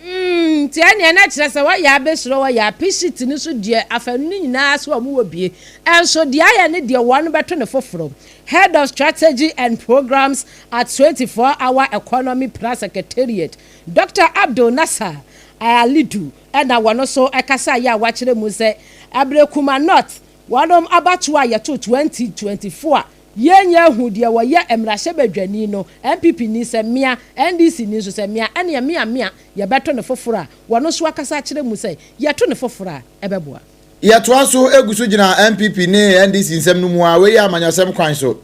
Nti ɛneɛ na kyerɛ sɛ wɔyɛ abɛsoro wɔyɛ a sheet no so deɛ afanu no nyinaa so a wɔwɔ bie ɛnso deɛ ayɛ ne deɛ wɔn bɛto ne foforɔ. Head of Strategy and Programs at 24 Hour Economy Plus Secretariat, Dr Abdul Nasser Alidu, ɛna wɔn nso ɛkasa yɛ a wakyerɛ mu sɛ Ablekuma North wɔn abatoɔ a yɛto 2024 a yɛnyɛ ehu deɛ wɔyɛ mmarahyɛbadwani no, NPP ni sɛ mmea, NDC ni nso sɛ mmea, ɛne mmea mmea yɛbɛto ne foforɔ a wɔn nso akasa akyerɛ mu sɛ yɛto ne foforɔ a ɛbɛboa. Yɛtoa so egu so gyina NPP ne NDC nsɛm no mu a wei yɛ amanyɔsɛm kwan so.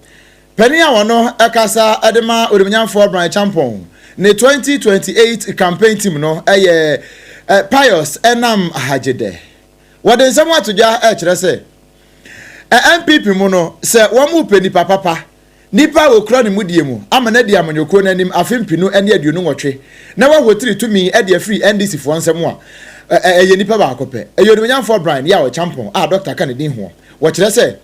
Panin a wɔno ɛkasa ɛde ma Odumnyamfoɔ Bryan Acheampong ne 2028 campaign team no ɛyɛ Pius Enam Hadzide. Wɔde nsɛm ato dwa ɛkyerɛ sɛ NPP mu no sɛ wɔn mu pɛ nipa papa, nipa a wɔkura ne mu die mu ama no adi amanyɔkuo no anim afe 2028 na wɔahotiri tumi de afiri NDC foɔ nsɛm a ɛyɛ nipa baako pɛ, ɛyɛ Onimnyamfoɔ Bryan Yaw Acheampong a dɔkta ka ne din ho. Wɔkyerɛ sɛ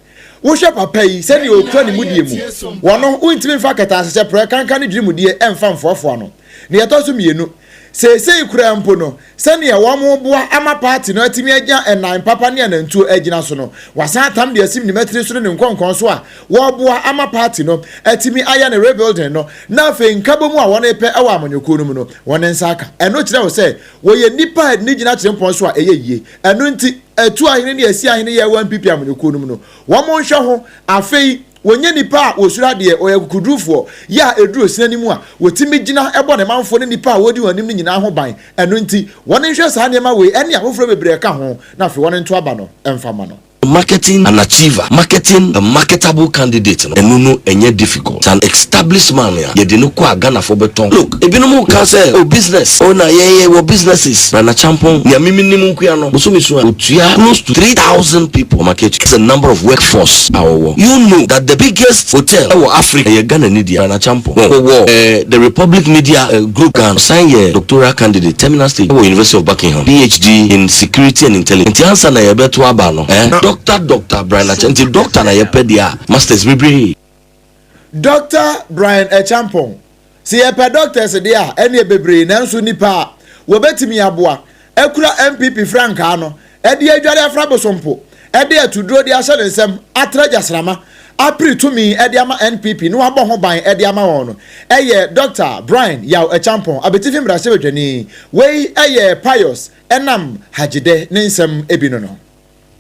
wohwɛ papa yi sɛdeɛ ɔkura ne mu die mu wɔno, wontumi mfa kɛtɛ ahyehyɛ prɛ kankan ne dwiri mu die ɛmfa mfoafoa no. Ne yɛtɔ so mmienu, seesei kura mpo no, sɛnea wɔn boa ama party no atumi agya ɛnan papa ne anantuo agyina so no, wasan atam de asim ne mɛtiri so ne ne nkɔnkɔn so a wɔboa ama party no atumi ayɛ ne rebuilding no, na afei nkabɔ mu a wɔn repɛ ɛwɔ amanyɔkuo no mu no, wɔn nsa aka. Ɛno kyerɛ wɔ sɛ wɔyɛ nipa a ne gyina kyerɛ mpɔn so a ɛyɛ yie. Ɛno nti ɛtu ahene ne asi ahene yɛ ɛwɔ NPP amanyɔkuo no mu no, wɔn nhwɛ ho. Afei wɔnyɛ nipa a wɔsuro adeɛ, ɔyɛ kukudurufoɔ yɛ a ɛduru osina no mu a wɔtumi gyina ɛbɔ ne manfoɔ ne nipa a wɔdi wɔn anim no nyinaa ho ban. Ɛno nti wɔn nhwɛ saa nneɛma wei ɛne afoforɔ bebree ka ho na afei wɔn nto aba no ɛmfa ma no. Marketing an achiever, marketing a marketable candidate no, ɛno no ɛnyɛ difficult. An established man a yɛde no kɔ a Ghanafoɔ bɛtɔn. Look, ebinom ka sɛ, oh, business, oh, na yɛyɛ wɔ businesses. Bryan Acheampong, nea mimi nim nkoa no, bosome so a otua close to 3,000 people market. It's a number of workforce a wɔwɔ. You know that the biggest hotel ɛwɔ Africa ɛyɛ Ghana ni deɛ, Bryan Acheampong. Wɔwɔ the Republic Media Group Ghana. Ɔsan yɛ doctoral candidate, terminal stage, ɛwɔ University of Buckingham, PhD in security and intelligence. Nti ansa na yɛbɛto aba no, Dr. Bryan Acheampong, nti doctor na yɛpɛ deɛ a masters bebree. Dr Bryan Acheampong, sɛ yɛpɛ doctors deɛ a ɛne bebree, nanso nipa a wɔbɛtumi aboa akura NPP frankaa no ɛde adware afra bosompo ɛde atuduro de ahyɛ ne nsam atra gyasrama apiri tumi ɛde ama NPP na wabɔ ho ban ɛde ama wɔn no ɛyɛ Dr Bryan Yaw Acheampong, Abetifi mmarahyɛbadwani. Wei ɛyɛ Pius Enam Hadzide ne nsɛm ebi no.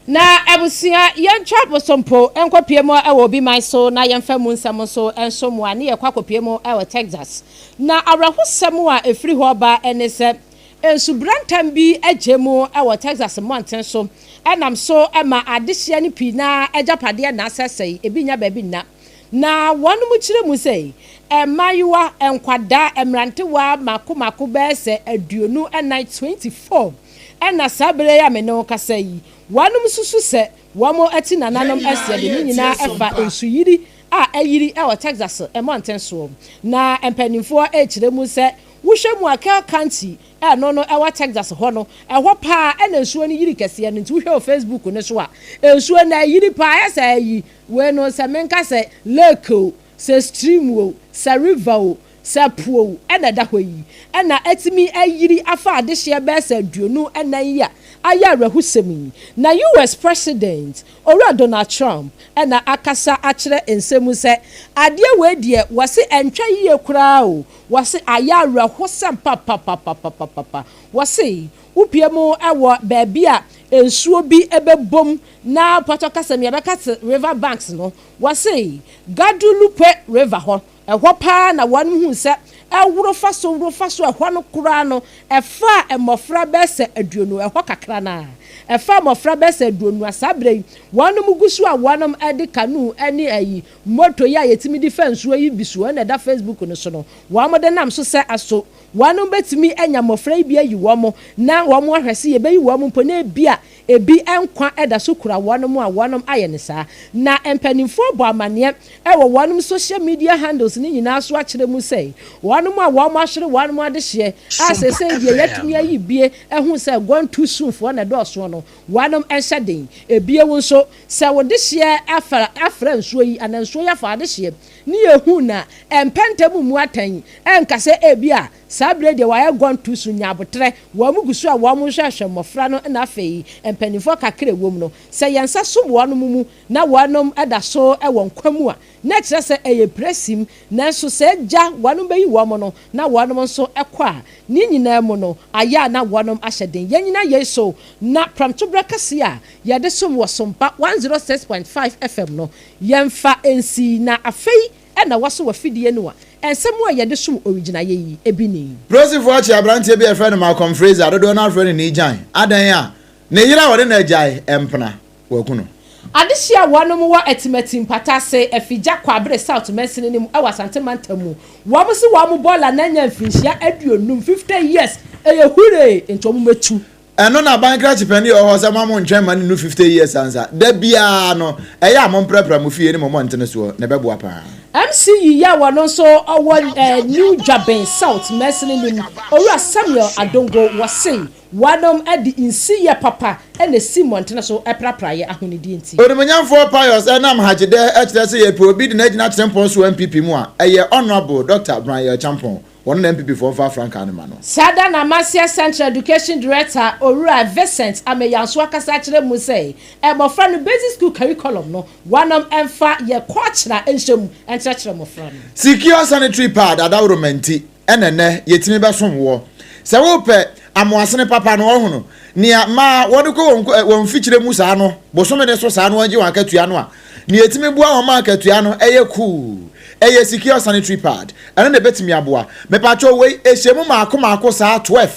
Na abusua, yɛntwa bosompo nkɔpie mu wɔ obi man so na yɛmfa mu nsɛm nso nso mu a ne yɛkɔ akɔpie mu wɔ Texas. Na awerɛhosɛm a ɛfiri hɔ ba ne sɛ nsubrantam bi agye mu wɔ Texas mmɔnten so, ɛnam so ma adehyeɛ no pii na agyapadeɛ na asɛsɛe, ebi nya baabi nna. Na wɔn mu kyerɛ mu sɛ mmaayewa, nkwadaa, mmerantewa mako mako bɛyɛ sɛ 24, 24, ɛna saa bere yi a me ne wo kasa yi, wɔnom susu sɛ wɔn ati nananom asia de ne nyinaa ɛfa nsuyiri. a ayiri wɔ Texas mmɔnten soɔ. Na mpanimfoɔ rekyerɛ mu sɛ wohwɛ mu a Kerr County a ɛno no ɛwɔ Texas hɔ no, ɛhɔ paa na nsuo no yiri kɛseɛ no. Nti wohwɛ wɔ Facebook no so a, nsuo no ayiri paa. Ayɛ sɛ ayi wei no, sɛ menka sɛ lake o, sɛ stream o, sɛ river o, sɛ po o, ɛna ɛda hɔ yi. Ɛna atumi ayiri afa adehyeɛ bɛyɛ sɛ 24 yi a ayɛ awerɛhosɛm yi. Na US President, Owura Donald Trump na akasa akyerɛ nsɛm mu sɛ adeɛ wei deɛ wɔse ɛntwa yie koraa o, wɔse ayɛ awerɛhosɛm papapapapapapa. Wɔse wopue mu wɔ baabi a nsuo bi bɛbom na pɔtɔ kasa mu yɛbɛka se river banks no, wɔse Guadalupe River hɔ Ɛhɔ paa na wɔhuu sɛ ɛworo fa so woro fa so ɛhɔ no koraa no, ɛfaa mmɔfra bɛyɛ sɛ 20, ɛhɔ kakra no ara, ɛfaa mmɔfra bɛyɛ sɛ 20 a saa berɛ yi wɔnom gu so a wɔnom de canoe ne ayi, moto yi a yɛtumi de fa nsuo yi bi so, ɛna ɛda Facebook no so no, wɔn de nam so sɛ aso wɔnom bɛtumi anya mmɔfra yi bi ayi wɔn na wɔn ahwɛ sɛ yɛbɛyi wɔn mpo na ebia Ebi nkwa da so kura wɔnom a wɔnom ayɛ no saa. Na mpaninfoɔ bɔ amaneɛ wɔ wɔnom social media handles no nyinaa so akyerɛ mu sɛ wɔnom a wɔn ahwere wɔnom adehyeɛ a seesei deɛ yɛatumi ayi bie ahu sɛ gone too soon foɔ na ɛdɔɔsoɔ no wɔnom nhyɛ den. Ebio nso sɛ wo dehyeɛ afa afra nsuo yi anaa nsuo yi afa w'adehyeɛ ne yɛhu no a ɛmpɛ ntɛm mmu atɛn ɛnka sɛ ebia Saa berɛ yi deɛ wɔayɛ gone too soon, nya aboterɛ, wɔn gu so a wɔn rehwɛhwɛ mmɔfra no na afei mpaninfoɔ kakra a ɛwɔ mu no, sɛ yɛn nsa som wɔn mu na wɔn da so wɔ nkwa mu a, na ɛkyerɛ sɛ ɛyɛ pirasim, nanso sɛ agya wɔn bɛyi wɔn no na wɔn nso kɔ a, ne nyinaa mu no, ayɛ a na wɔn ahyɛ den. Yɛnnyina yei so na prɛmtoberɛ kɛseɛ a yɛde som wɔ Sompa 106.5 FM no, yɛmfa nsi na afei na wɔaso w'afidie no a, nsɛm a yɛde som owigyinaeɛ yi, ebi ni. Polisifo akye aberanteɛ bi a wɔfrɛ no Malcolm Fraser a dodoɔ no ara frɛ no Nigyan. Adɛn a? Ne yere a ɔne no agyae mpena, wɔaku no. Adehye a wɔnom wɔ Atimati Mpata ase, Afigya Kwabre South mansini no mu wɔ Asante mantam mu. Wɔn se wɔn bɔɔla no anya mfinhyia 50, 50 years, ɛyɛ huree nti wɔn mɛtu. Ɛno na aban krakye panin a ɔwɔ hɔ sɛ mo a montwɛn mma no nnu 50 years ansa. Da biara no, ɛyɛ a momprapra mo fie ne mo mmɔntene soɔ, na ɛbɛboa paa. MC Yiyi a ɔno nso ɔwɔ New Dwabin South mansini no mu, Owura Samuel Adongo, wɔse wɔnom de nsiyɛ papa na ɛsi mmɔntene so prapraeɛ ahonidie nti. Onimuonyamfoɔ Pius nam Hagyedɛ kyerɛ sɛ yɛpɛ obi de no agyina Kyerempɔn so wɔ NPP mu a, ɛyɛ Honourable Doctor Branyel Acheampong. Wɔn na NPP foɔ mfa frankaa no ma no. Saa da na Amanseɛ Central Education Director Owura Vincent Ameyaw akasa akyerɛ mu sɛ mmɔfra no Basic School Curriculum no wɔnom mfa yɛ kɔɔkyera nhyɛ mu nkyerɛkyerɛ mmɔfra no. Secure sanitary pad adaworoma nti na ɛnnɛ yɛtumi bɛsom woɔ. Sɛ wopɛ amoasene papa no ɔhono nea mmaa wɔde kɔ wɔn wɔn mfikyire mu saa no bosome no so saa no wɔgye wɔn akatua no a, nea ɛtumi boa wɔn ma akatua no ɛyɛ cool ɛyɛ secure sanitary pad. Ɛno na ɛbɛtumi aboa. Mepakyɛw wei ɛhyɛ mu maako maako saa 12.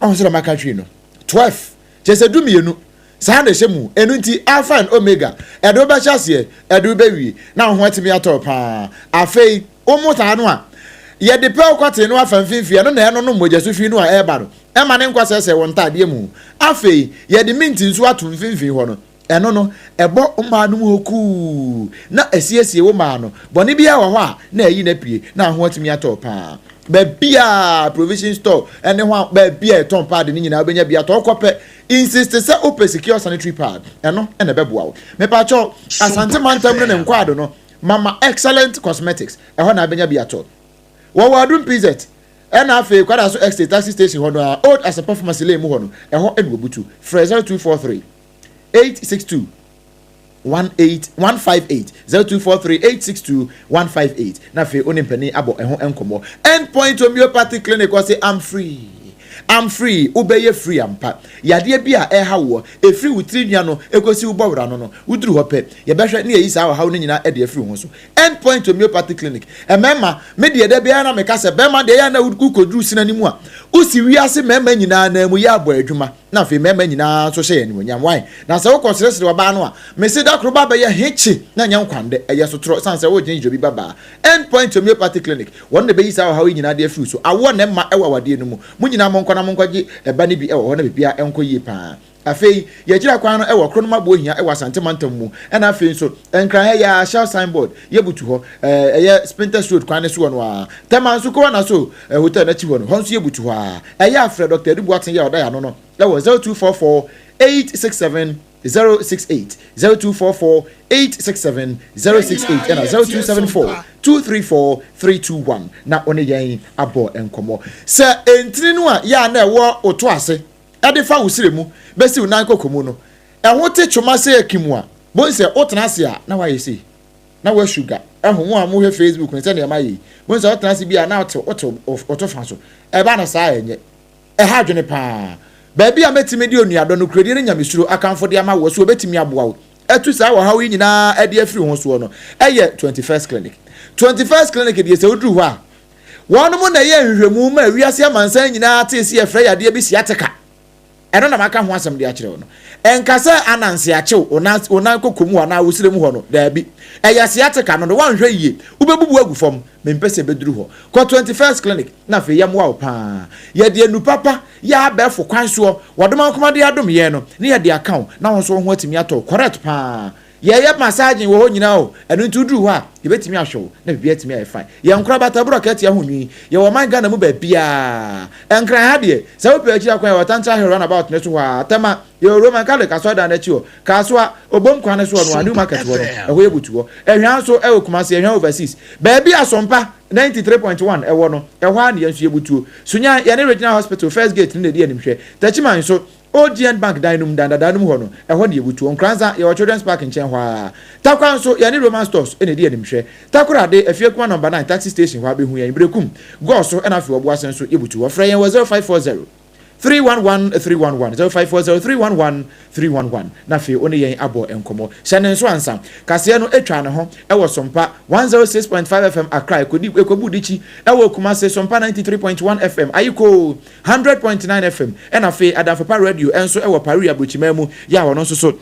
Ɔho sɛ maka twi no. 12. Kyerɛ sɛ 12. Saa na ɛhyɛ mu. Ɛno nti Alpha and Omega. Ɛde wo bɛhyɛ aseɛ, ɛde wo bɛwie. Na wo ho atumi atɔ wo paa. Afei, wo mo saa no a, yɛde pɛw kwatee no afa mfimfini. Ɛno na ɛnonom mogya fi no a ɛreba no. Ɛma ne nkwa sɛesɛe wɔ ntaadeɛ mu. Afei, yɛde mint nso ato mfimfini hɔ no. Ɛno no, ɛbɔ wo mmaa no mu hɔ kuu, na ɛsiesie wo mmaa no. Bɔne biara wɔ hɔ a, na ayi no apue, na ho atumi atɔ wo paa. Baabiara, provision store ne hɔ a, baabi a yɛtɔn paade no nyinaa, wobɛnya bi atɔ. Wokɔ pɛ, insist sɛ wopɛ secure sanitary pad. Ɛno na ɛbɛboa wo. Mepakyɛw, Asante mantam no ne Nkwaado no, Mama Excellent Cosmetics, ɛhɔ na wobɛnya bi atɔ. Wɔwɔ Adum PZ, ɛna afei Kwadaso Estate taxi station hɔ no ara, Old Asempa Pharmacy Lane mu hɔ no, ɛhɔ na wɔbutu. Frɛ 0243 862 18 158 0243 862 158 na afei wo ne mpanin abɔ ɛho nkɔmmɔ. End Point Homeopathy Clinic ɔse I'm free. I'm free, wobɛyɛ free ampa. Yadeɛ bi a ɛreha woɔ, ɛfiri wo tiri nwa no ɛkɔsi wo bɔwera no no, woduru hɔ pɛ, yɛbɛhwɛ na yɛayi saa ɔhaw no nyinaa de afiri wo ho so. End Point Homeopathy Clinic, mmarima, me deɛ da biara na meka sɛ bɛrima deɛ ɛyɛ a na wokɔduru sina no mu a, wosi wiase mmarima nyinaa nan mu yɛ abɔ adwuma. Na afei mmarima nyinaa nso hyɛ yɛn animuonyam. Why? Na sɛ wokɔ sresre ɔbaa no a, mese da koro ba bɛyɛ hekye na ɛnyɛ nkwandɛ, ɛyɛ sotorɔ, ɛsiane sɛ wogyina gyina obi babaa. End Point Homeopathy Clinic, wɔn na ɛbɛyi saa ɔhaw yi nyinaa de afiri wo so. Awoɔ na ɛmma ɛwɔ awadeɛ no mu. Mo nyinaa monkɔ na monkɔgye ɛba no bi wɔ hɔ na biribiara nkɔ yie paa. Afei, yɛakyiri akwan no wɔ Kronom Abohia wɔ Asante mantam mu, ɛna afei nso Nkran ha yi ara Shell sign board yɛbutu hɔ, ɛyɛ Spintex Road kwan no so hɔ no ara. Tema nso Kowana so Hotel no akyi hɔ no, hɔ nso yɛbutu hɔ ara. Ɛyɛ a frɛ Dɔkta Adu Boateng yi a ɔda yɛn ano no wɔ 0244 867 068, 0244 867 068 ɛna 0274 234 321 na wo ne yɛn abɔ nkɔmmɔ. Sɛ ntini no a yɛ a na ɛwɔ wo to ase de fa wo srɛ mu bɛsi wo nan koko mu no, ɛho te twoma sɛ akim a, bohu sɛ wotena ase a na woayɛ sei, na woasuga. Ɛho, mo a mohwɛ Facebook no sɛdeɛ mayɛ yi, bohu sɛ wotena ase bi a na wote wote wo to fa so. Ɛba no saa a ɛnyɛ. Ɛha adwene pa ara. Baabi a mɛtumi de onuadɔ, nokorɛdie ne nyamesuro akamfo de ama woɔ sɛ wɔbɛtumi aboa wo atu saa ɔhaw yi nyinaa adi afiri wo ho soɔ no yɛ 21st Clinic. 21st Clinic deɛ sɛ woduru hɔ a, Wɔnom na ɛyɛɛ nhwehwɛmu maa wiase amansan nyinaa tee se yɛfrɛ yadeɛ bi sciatica. Ɛno na maka ho asɛm de akyerɛ wo no. Ɛnka sɛ ananse akyew wo nan wo nan koko mu hɔ anaa wo srɛ mu hɔ no, daabi. Ɛyɛ sciatica no no, woanhwɛ yie, wobɛbubu agu fam. Mempɛ sɛ ɛbɛduru hɔ. Kɔ 21st Clinic na afei yɛmmoa wo paa. Yɛde anu papa yɛ abɛɛfo kwan soɔ, wɔadomankoma de adom yɛn no, na yɛde aka wo na wo nso wo ho atumi atɔ wo. Correct paa. Yɛyɛ massaging wɔ hɔ nyinaa o, ɛno nti woduru hɔ a, yɛbɛtumi ahwɛ wo na biribiara atumi ayɛ fine. Yɛn nkorabata, Borɔkɛtea ho nwi, yɛwɔ ɔman Ghana mu baabiara. Nkran ha deɛ, sɛ wopɛ akyiri akwan a, yɛwɔ Tantra Hill roundabout no so hɔ ara. Tema, yɛwɔ Roman Catholic asɔredan no akyi hɔ. Kasoa, Obom kwan no so hɔ no ara, New Market hɔ no, ɛhɔ yɛ butu hɔ. Ɛhwa nso wɔ Kumasi, Ɛhwa Overseas. Baabi a Sompa 93.1 wɔ no, ɛhɔ ara na yɛn nso yɛbutuo. Sunyani, yɛne Regional Hospital, First Gate no na ɛdi animhwɛ. Techiman nso, Old GN Bank dan no mu, dan dada no mu hɔ no, ɛhɔ na yɛbutu. Nkoranza, yɛwɔ Children's Park nkyɛn hɔ ara. Tarkwa nso, yɛne Roman Stores na ɛdi animhwɛ. Takoradi, Afiekuma Nɔmba 9 Taxi Station hɔ ara bɛhu yɛn. Berekum, Gɔɔ so na afei Ɔboase nso, yɛbutu hɔ. Frɛ yɛn wɔ 0540 311 311, 0540 311 311, na afei wo ne yɛn abɔ nkɔmmɔ. Hyɛ ne nso ansa. Kaseɛ no twaa ne ho wɔ Sompa 106.5 FM Accra, ɛkɔdi, ɛkɔbu dikyi wɔ Kumasi, Sompa 93.1 FM, Ayikoo. 100.9 FM, ɛna afei Adamfopa Radio nso wɔ Paris aburokyiman mu yɛ a ɔno nso so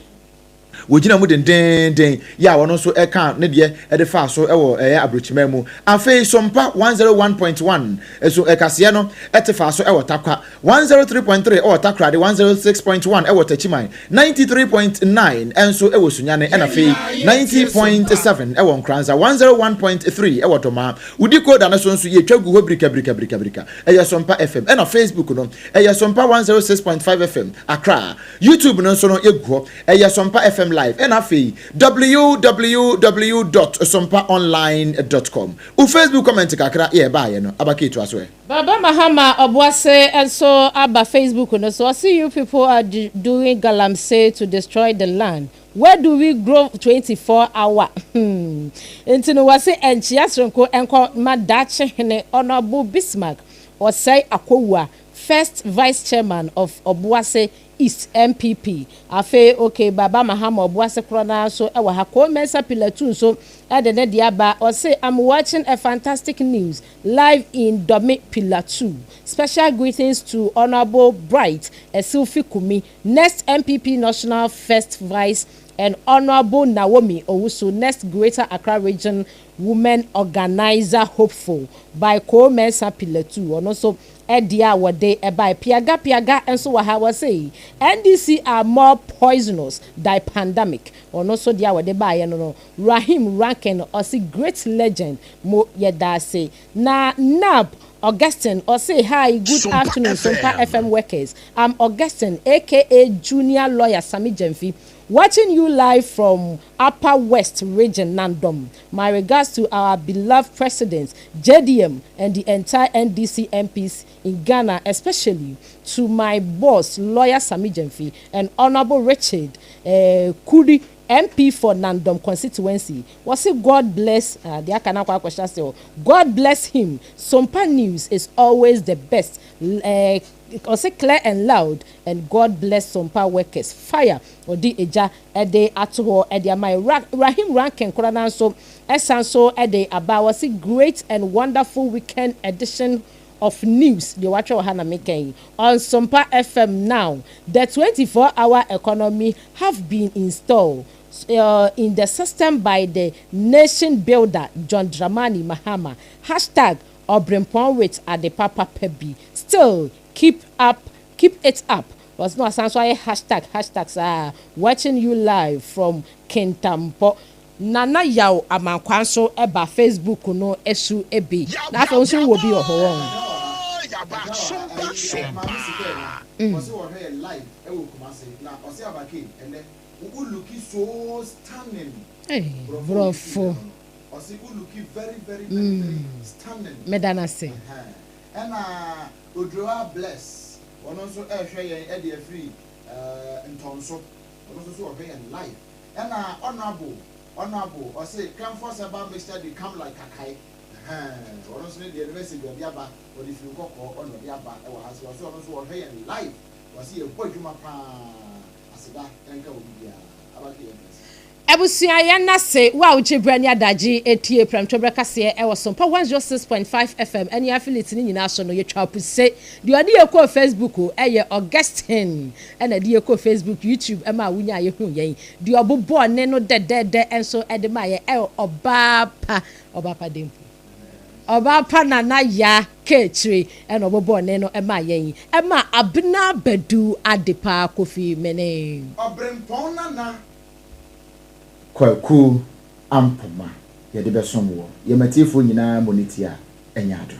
wɔgyina mu dendeenden yɛ a ɔno nso ɛka ne deɛ ɛde faa so wɔ ɛyɛ aburokyiman mu. Afei Sompa 101.1 nso ɛkaseɛ no ɛte faa so wɔ Tarkwa, 103.3 wɔ Takoradi, 106.1 wɔ Takyiman, 93.9 nso wɔ Sunyani ɛna afei 90.7 wɔ Nkoranza, 101.3 wɔ Domaa. Wodi koda no so nso yɛtwa gu hɔ birika birika birika birika. Ɛyɛ Sompa FM. Ɛna Facebook no, ɛyɛ Sompa 106.5 FM, Accra. YouTube no nso no, yɛgu hɔ. Ɛyɛ Sompa FM Live. Ɛna afei, www dot sompaonline dot com. Wo Facebook comment kakra yɛ ɛbaayɛ no, aba ketewa so ɛ. Baba Mahama Obuase nso aba Facebook no so, ɔse you people are doing galamsey to destroy the land. Where do we grow 24 hour hmm nti no wɔse ɛnkyea soronko nkɔ ma daakye hene Honourable Bismarck Osei Akowua first vice chairman of Obuase East NPP afei ok Baba Mahama Obuase korɔ no ara nso wɔ ha Koo Mensah Pilatu nso de ne deɛ aba ɔse I'm watching a fantastic news live in Dome Pilatu special greetings to Honourable Bright Essilfi Kumi Next NPP National First Vice and Honourable Naomi Owusu Next Greater Accra Region Women Organiser Hopeful by Koo Mensah Pilatu ɔno nso deɛ a wɔde bae. Piaga Piaga nso wɔ ha wɔse NDC are more poisonous than pandemic ɔno nso deɛ a wɔde baeɛ no no. Rahim Rankin ɔse great legend mo yɛdaase. Na Nab Augustine ɔse hi good Sompa afternoon Sompa FM. FM workers I'm Augustine aka Junior Lawyer Sammy Gyamfi watching you live from Upper West Region Nandom my regards to our beloved President JDM and the entire NDC MPs in Ghana especially to my boss Lawyer Sammy Gyamfi and Honourable Richard eh, Kuri MP for Nandom constituency wɔse God bless ah deɛ aka no akɔ akɔhyɛ ase hɔ God bless him Sompa news is always the best eh ɔse clear and loud and God bless Sompa workers fire ɔde egya de ato hɔ de ama yɛ Ra Rahim Rankin koraa no ara nso ɛsan so de aba wɔse great and wonderful weekend edition of news deɛ watwerɛ wɔ ha na meka yi on Sompa FM now the 24 hour economy have been installed uh, in the system by the nation builder John Dramani Mahama hashtag Obrempong with Adepa papa bi still keep up keep it up. Ɔse na wasan nso ayɛ hashtag hashtag saa watching you live from Kintampo. Nana Yaw Amankwaa nso ba Facebook no so bi. Na afei wo nso wowɔ bi wɔ hɔ wɔn. Ei brɔfo mm meda no ase. Ɛna honourable honourable ɔse Kemfos herbal mixture dey come like kakae ɛhɛɛn ɔno nso ne deɛ ne message ɔde aba ɔde firi nkɔkɔɔ ɔna ɔde aba ɛwɔ ha se ɔse ɔno nso ɔhwɛ yɛn live ɔse yɛbɔ adwuma paa aseda nka obi biara abake yɛn nsa. Abusua yɛn nase wo a wogye berɛ ne adagye tie prɛmtoberɛ kaseɛ ɛwɔ Sompa 106.5 FM ɛne affiliates no nyinaa so no yɛtwa puse deɛ ɔde yɛ kɔɔ Facebook ɛyɛ Augustine ɛna ɛde yɛ kɔɔ Facebook YouTube ɛmaa wonyaa yɛhuu yɛn Deɛ ɔbobɔɔ nne no dɛdɛɛdɛ nso de maa yɛn ɛ ɔbaa pa, ɔbaa pa dɛn mpo? Ɔbaa pa Nana Yaa Kaakyire ɛna ɔbobɔɔ nne no maa yɛn. Ɛmaa Abena Badu Adepa Kofi Mene. Ɔberempɔn Nana Kwaku Ampoma yɛde bɛsom woɔ. Yɛn atiefoɔ nyinaa mmɔ ne ti a, ɛnyɛ ado.